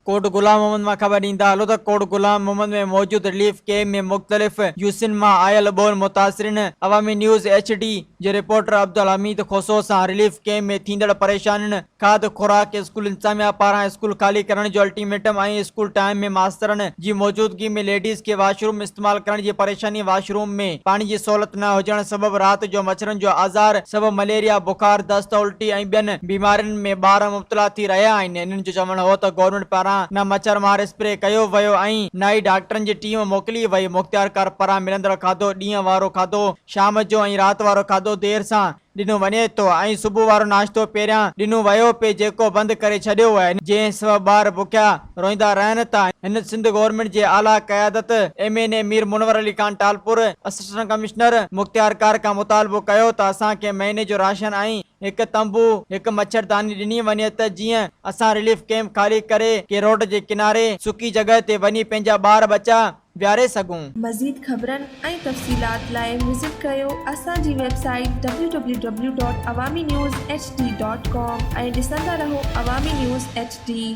ڪوٽ غلام محمد مان خبر ڏيندا هلو ته ڪوٽ غلام محمد ۾ موجود رليف ڪيمپ ۾ مختلف يوسين مان آيل ٻوڏ متاثرين عوامي نيوز ايڇ ڊي جي رپورٽر عبدالحميد کوسو سان رليف ڪيمپ ۾ ٿيندڙ پريشانين، کاڌ خوراڪ، اسڪول انتظاميا پاران اسڪول خالي ڪرڻ جو الٽيميٽم ۽ اسڪول ٽائيم ۾ ماسترن جي موجودگي ۾ ليڊيز کي واش روم استعمال ڪرڻ جي پريشاني، واش روم ۾ پاڻي جي سهولت نه هجڻ سبب رات جو مڇرن جو آزار سبب مليريا، بخار، دست، الٽي ۽ ٻين بيمارين ۾ ٻار مبتلا ٿي رهيا آهن. هنن جو چوڻ هو ته گورنمينٽ پاران نه مڇر مار اسپري ڪيو ويو ۽ نه ئي ڊاڪٽرن جي ٽيم موڪلي وئي، مختيارڪار پاران ملندڙ کاڌو ڏينهن وارو کاڌو شام جو ۽ رات وارو کاڌو دير سان ڏنو وڃي ٿو ۽ صبح وارو ناشتو پهريان ڏنو ويو پئي جيڪو بند ڪري ڇڏيو ويو جنهن سبب ٻار بکيا روئيندا رهن ٿا. هن سنڌ گورنمينٽ جي اعليٰ قيادت M N A Mir Munawar Ali Khan Talpur, assistant commissioner, مختيارڪار کان مطالبو ڪيو ته اسان کي مهيني جو راشن ۽ هڪ تنبو، هڪ مڇرداني ڏني وڃي ته جيئن اسان رليف ڪئمپ خالي ڪري ڪنهن روڊ جي ڪناري سڪي جڳهه تي وڃي پنهنجا ٻار ٻچا ويهاري سگهون. مزيد خبرن ۽ تفصيلات لاء وزٽ ڪريو اسان جي website W W W dot Awami news H D dot com ۽ ڏسندا رهو عوامي نيوز ايڇ ڊي.